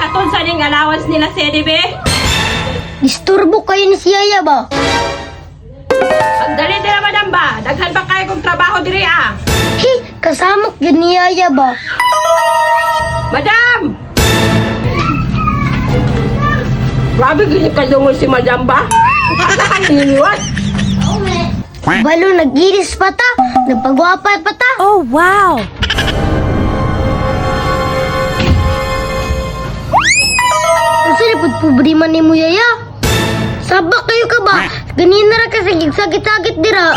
Pakihatod sa ning allowance nila CDB. Disturbo kayo ni si Yaya ba? Ang dali nila, madam ba? Daghan pa kayo kong trabaho diri ah. Hi, kasamok yun ni Yaya ba? Madam! Grabe gini kalungon si madam ba? Asa ka niniwat? Balo, nag-iris pa ta. Nagpagwapa pa ta. Oh, wow! Ang saripod problema ni mo, Yaya. Sabak kayo ka ba? Ganina ra ka sa sakit-sakit dira.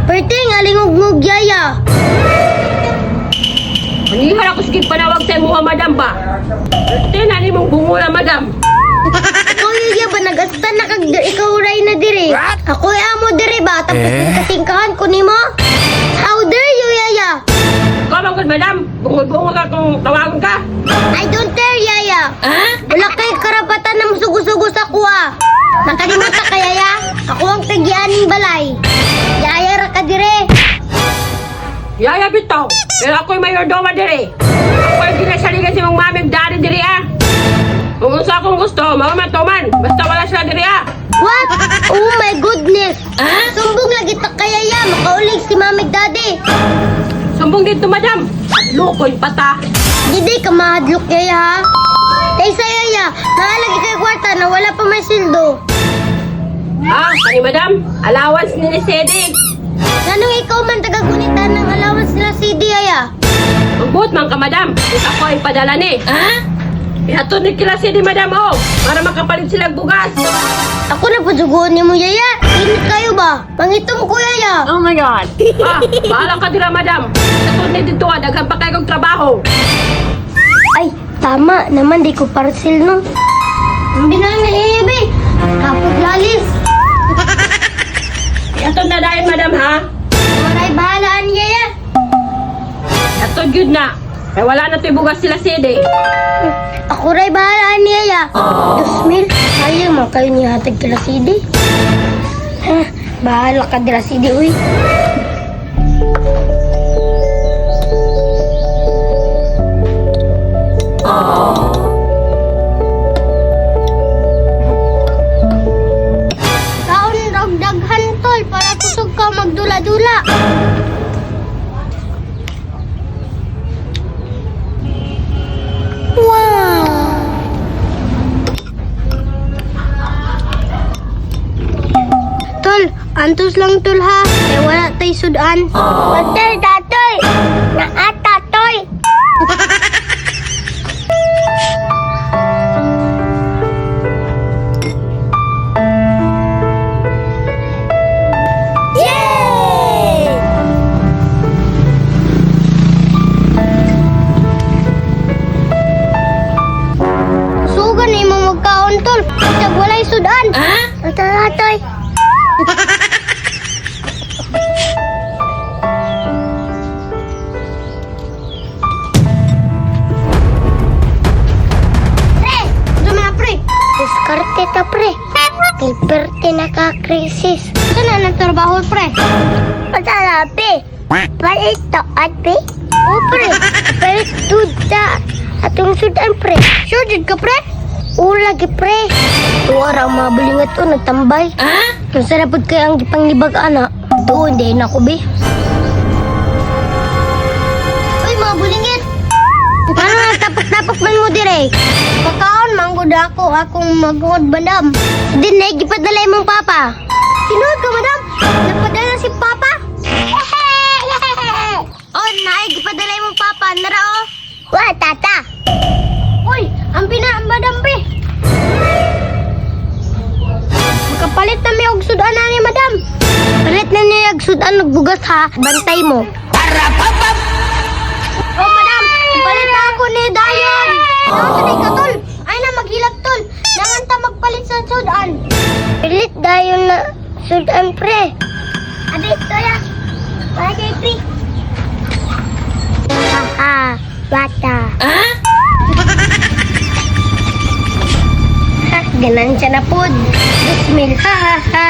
Perte nga lingog-ngog, Yaya. Manihan ako sige panawag sa imuha, madam ba? Tinan ni mong bungula, madam. Ikaw, Yaya ba? Nag-asta na kag ikaw ray na dire. Ako ay amo dire ba? Tapos eh? Katingkahan ko nimo. How dare you, Yaya? Ikaw man gud, madam. Bungol-bungol ka kung tawagon ka. I don't care, Yaya. Wala kay karapatan na musugo-sugo sa kuha. Nakalimutan ka, Yaya? Ako ang tagianing balay. Yaya ra ka dire. Yaya bitaw. Pero ako'y mayordoma diri. Ako'y ginasaligan si mong maming daddy diri ah. Kung unsa akong gusto, mao man tuman. Basta wala sila diri ah. What? Oh my goodness! Sumbong lagi ta kay Yaya. Makaulig si mami daddy. Sumbong dito, madam. Lukoy pata. Hindi ka mahadlok, Yaya, ha? Kaysa, Yaya, naalagi kay kwarta na wala pa may sildo. Ah, kani madam, allowance ni Sedi. Nanong ikaw man tagagunitan ng allowance nila CD, Yaya? Magbuot man ka, madam. Kung ako ay padala ni. Ah? Ihatod ni kila Sedi, madam, oh. Para makapalit silang bugas. Ako na padugoon ni mo, Yaya. Init kayo ba? Pangitom ko, Yaya. Oh my God! Ah, bahala ka dira, madam. Ihatod ni dito, ah. Daghan pa kayo kong trabaho. Ay, tama naman, di ko parcel, no? Ang binang na iibi. Kapag lalis. Ihatod na dahil, madam, ha? Maray bahalaan, Yaya. Ihatod yun na. Kaya wala na to'y bugas sila, Sedi. Ako ray bahalaan, Yaya. 2,000, ayaw man kayo nihatag kila CD. Ha, bahala ka dila CD, uy. Kaon og daghan tol para kusog ka magdula-dula. Wow! Tol, antos lang tol ha. Eh wala tay sudan. Tol, tatoy. Naa tatoy. Yay! Sugan ni mo magkaon tol. Tag walay sudan. Ah? Tatoy. Pre, dumi na pre. Diskarte ta pre. Kay perte naka-crisis. Saan na nagtrabaho pre? Patalapi. Palit taat pre. O pre, palit tuda. Atong sudan pre. Sure jud ka pre? O lagi pre. Tuwa ra ang mga bulingat to nagtambay. Ah? Ang sarap pud kay ang gipanglibag ana. Doon din ako be. Uy mga bulingit. Ano nagtapok-tapok man mo dire? Pagkaon, manggod ako akong magod, madam. Di na, gipadala imong papa. Tinuod ka, madam? Napadala si papa? Oh, naay, gipadala imong papa. Nara, oh. Wa, tata. Uy, ang pina, madam, pre. Makapalit na may og sudan na ni madam. Palit na niya og sudan og bugas ha. Bantay mo. Oh, madam, palit na ako ni Dayon. Ano sa ka, tol? Ay na, maghilak, tol. Nanganta magpalit sa sudan. Palit dayon na sudan, pre. Abi, tola. Bagay, pre. Haha, bata. Ah? Ha, ganan siya na pod. 2,000, ha ha ha.